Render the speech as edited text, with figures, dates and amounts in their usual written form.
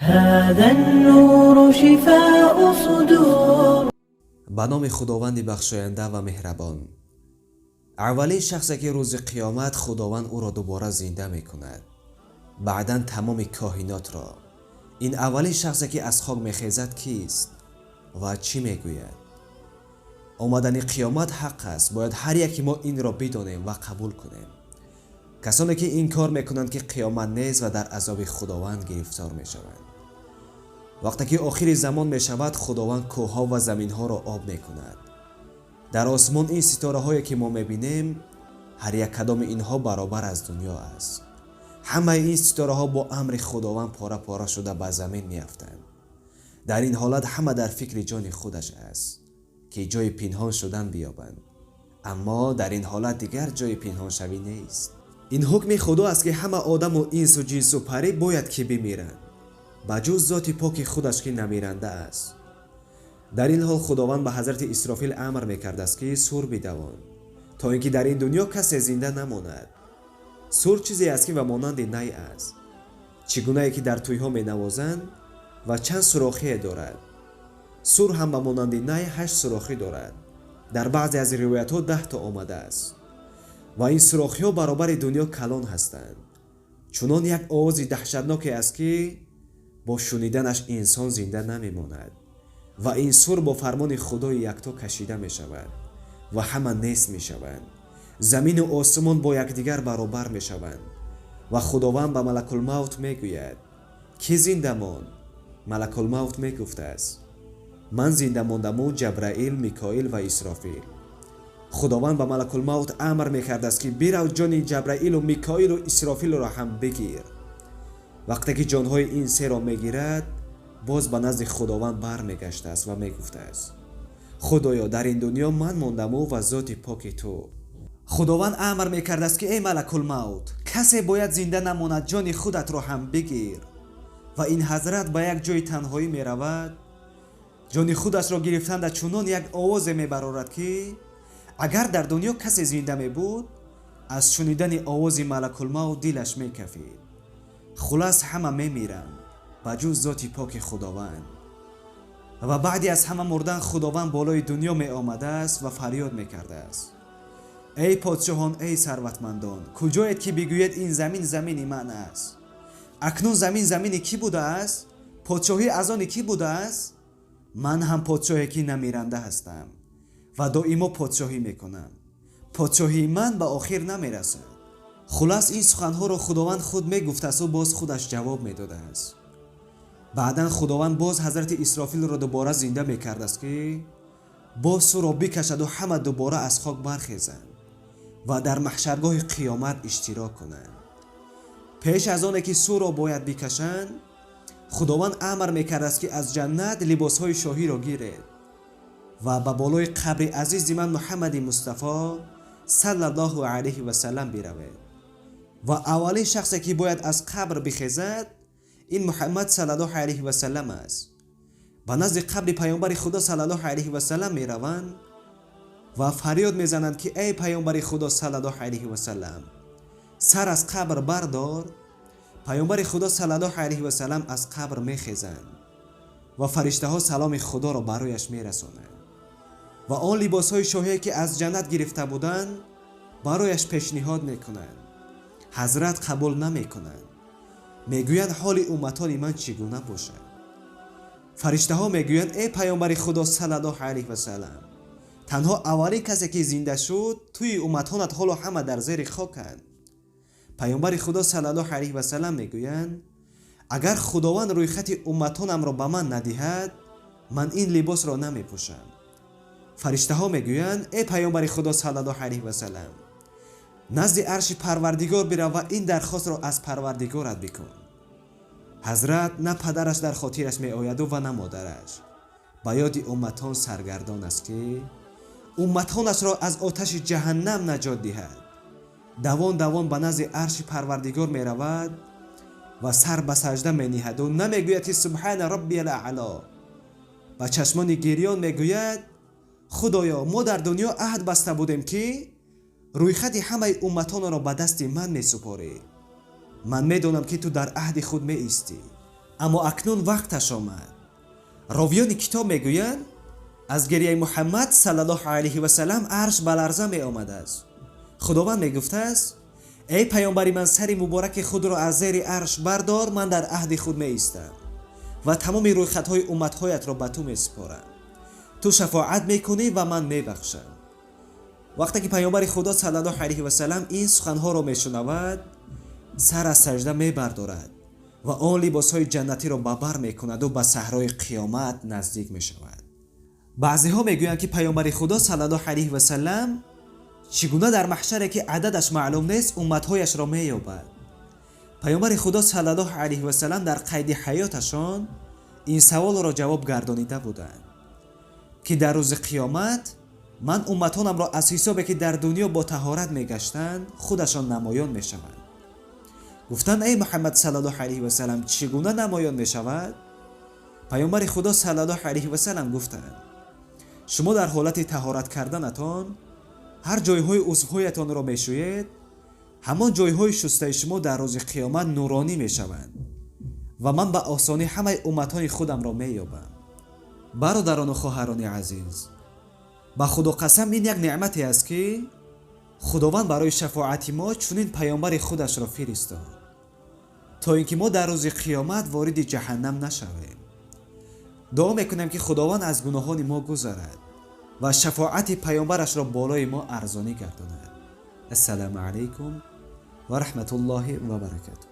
هذا النور شفاء صدور. Ба номи Худованди бахшоянда ва меҳрабон. Аввалин шахсе, ки рӯзи қиёмат Худованд ӯро дубора зинда мекунад, баъдан тамоми коинотро, ин аввалин шахсе, ки аз хок мехезад, кист ва чӣ мегӯяд? Омадани қиёмат ҳақ аст. Бояд ҳар яке мо инро бидонем ва қабул кунем. Касоне, ки инкор мекунанд, ки қиёмат нест, ва дар азоби Худованд гирифтор мешаванд. Вақте ки охири замон мешавад, Худованд кӯҳҳо ва заминҳоро об мекунад. Дар осмон ин ситораҳое, ки мо мебинем, ҳар як кадоми инҳо баробар аз дунё аст. Ҳамаи ин ситораҳо бо амри Худованд пора пора шуда ба замин меафтанд. Дар ин ҳолат ҳама дар фикри ҷони худаш аст, ки ҷои пинҳон шудан биёбанд, аммо дар ин ҳолат дигар ҷои пинҳоншавӣ нест. Ин ҳукми Худо аст, ки ҳама одаму инсу ҷинсу парӣ бояд ки бимиранд, ба ҷуз зоти поки худаш, ки намиранда аст. Дар ин ҳол Худованд ба ҳазрати Исрофил амр мекардааст, ки сур бидавон, то ин ки дар ин дунё касе зинда намонад. Сур чизе аст, ки ба монанди най аст, чӣ гунае ки дар тӯйҳо менавозанд, ва чанд сурохие дорад. Сур ҳам ба монанди най ҳашт сурохӣ дорад. Дар баъзе аз ривоятҳо 10 то омадааст ва ин сурохиҳо баробари дунё калон ҳастанд. Чунон як овози даҳшатноке аст, ки бо шуниданаш инсон зинда намемонад. Ва ин сур бо фармони Худои якто кашида мешавад ва ҳама нест мешаванд. Замину осмон бо якдигар баробар мешаванд ва Худованд ба Малакулмавт мегӯяд: «Кӣ зинда монд?» Малакулмавт мегуфтааст: «Ман зинда мондаму Ҷабраил, Микоил ва Исрофил». Худованд ба Малакулмавт амр мекардааст, ки бирав, ҷони Ҷабраилу Микоилу Исрофилро ҳам бигир. Вақте ки ҷонҳои ин серо мегирад, боз ба назди Худованд бармегаштааст ва мегуфтааст: «Худоё, дар ин дунё ман мондаму ва зоти поки ту». Худованд амр мекардааст, ки эй Малакулмавт, касе бояд зинда намонад, ҷони худатро ҳам бигир. Ва ин ҳазрат ба як ҷои танҳоӣ меравад. Ҷони худашро гирифтанда чунон як овозе мебарорад, ки агар дар дунё касе зинда мебуд, аз шунидани овози Малакулмавт дилаш мекафид. Хулас, ҳама мемиранд, ба ҷуз зоти поки Худованд. Ва баъди аз ҳама мурдан Худованд болои дунё меомадааст ва фарёд мекардааст: «Эй подшоҳон, эй сарватмандон, куҷоед, ки бигӯед, ин замин замини ман аст? Акнун замин замини кӣ будааст? Подшоҳӣ аз они кӣ будааст? Ман ҳам подшоҳе, ки намиранда ҳастам ва доимо подшоҳӣ мекунам. Подшоҳии ман ба охир намерасад». Хулас, ин суханҳоро Худованд худ мегуфтасту боз худаш ҷавоб медодааст. Баъдан Худованд боз ҳазрати Исрофилро дубора зинда мекардааст, ки боз сурро бикашаду ҳама дубора аз хок бархезанд ва дар маҳшаргоҳи қиёмат иштирок кунанд. Пеш аз оне ки сурро бояд бикашанд, Худованд амр мекардааст, ки аз ҷаннат либосҳои шоҳиро гиред ва ба болои қабри азизи ман Муҳаммади Мустафо саллаллоҳу алайҳи васалам биравед. Ва аввалин шахсе, ки бояд аз қабр бихезад, ин Муҳаммад саллаллоҳу алайҳи васалам аст. Ба назди қабри паёмбари Худо саллаллоҳу алайҳи васалам мераванд ва фарёд мезананд, ки эй паёмбари Худо саллаллоҳу алайҳи васалам, сар аз қабр бардор. Паёмбари Худо саллаллоҳу алайҳи васалам аз қабр мехезанд ва фариштаҳо саломи Худоро барояш мерасонанд ва он либосҳои шоҳие, ки аз ҷаннат гирифта буданд, барояш пешниҳод мекунанд. Ҳазрат қабул намекунанд, мегӯянд: «Ҳоли умматони ман чӣ гуна бошад?» Фариштаҳо мегӯянд: «Эй паёмбари Худо саллаллоҳу алайҳи васалам, танҳо аввалин касе, ки зинда шуд, туи умматонат ҳоло ҳама дар зери хоканд». Паёмбари Худо саллаллоҳу алайҳи васалам мегӯянд: «Агар Худованд рӯйхати умматонамро ба ман надиҳад, ман ин либосро намепӯшам». Фариштаҳо мегӯянд: «Эй паёмбари Худо саллаллоҳу алайҳи васалам, назди арши Парвардигор бирав ва ин дархостро аз Парвардигорат бикун». Ҳазрат на падараш дар хотираш меояду ва на модараш. Ба ёди умматон саргардон аст, ки умматонашро аз оташи ҷаҳаннам наҷот диҳад. Давон давон ба назди арши Парвардигор меравад ва сар ба саҷда мениҳаду намегӯяд, ки субҳана роббиял аъло. Ба чашмони гирён мегӯяд: «Худоё, мо дар дунё аҳд баста будем, ки рӯйхати ҳамаи умматонро ба дасти ман месупорӣ. Ман медонам, ки ту дар аҳди худ меистӣ. Аммо акнун вақташ омад. Ровиёни китоб мегӯянд, аз гирияи Муҳаммад саллаллоҳу алайҳи васалам арш ба ларза меомадааст. Худованд мегуфтааст: эй паёмбари ман, сари мубораки худро аз зери арш бардор, ман дар аҳди худ меистам ва тамоми рӯйхатҳои умматҳоятро ба ту месупорам. Ту шафоат мекунӣ ва ман мебахшам. Вақте ки паёмбари Худо саллаллоҳу алайҳи васалам ин суханҳоро мешунавад, сар аз сажда мебардорад ва он либосҳои ҷаннатиро ба бар мекунаду ба саҳрои қиёмат наздик мешавад. Баъзеҳо мегӯянд, ки паёмбари Худо саллаллоҳу алайҳи васалам чӣ гуна дар маҳшаре, ки ададаш маълум нест, умматҳояшро меёбад? Паёмбари Худо саллаллоҳу алайҳи васалам дар қайди ҳаёташон ин саволро ҷавоб гардонида буданд, ки дар рӯзи қиёмат ман умматонамро аз ҳисобе, ки дар дунё бо таҳорат мегаштанд, худашон намоён мешаванд. Гуфтанд: эй Муҳаммад саллаллоҳу алайҳи васалам, чӣ гуна намоён мешавад? Паёмбари Худо саллаллоҳу алайҳи васалам гуфтанд: шумо дар ҳолати таҳорат карданатон ҳар ҷойҳои узвҳоятонро мешӯед, ҳамон ҷойҳои шустаи шумо дар рӯзи қиёмат нуронӣ мешаванд ва ман ба осонӣ ҳамаи умматҳои худамро меёбам. Бародарону хоҳарони азиз, ба Худо қасам, ин як неъмате аст, ки Худованд барои шафоати мо чунин паёмбари худашро фиристод, то ин ки мо дар рӯзи қиёмат вориди ҷаҳаннам нашавем. Дуо мекунем, ки Худованд аз гуноҳони мо гузарад ва шафоати паёмбарашро болои мо арзонӣ гардонад. Ассалому алайкум ва раҳматуллоҳи ва баракатуҳ.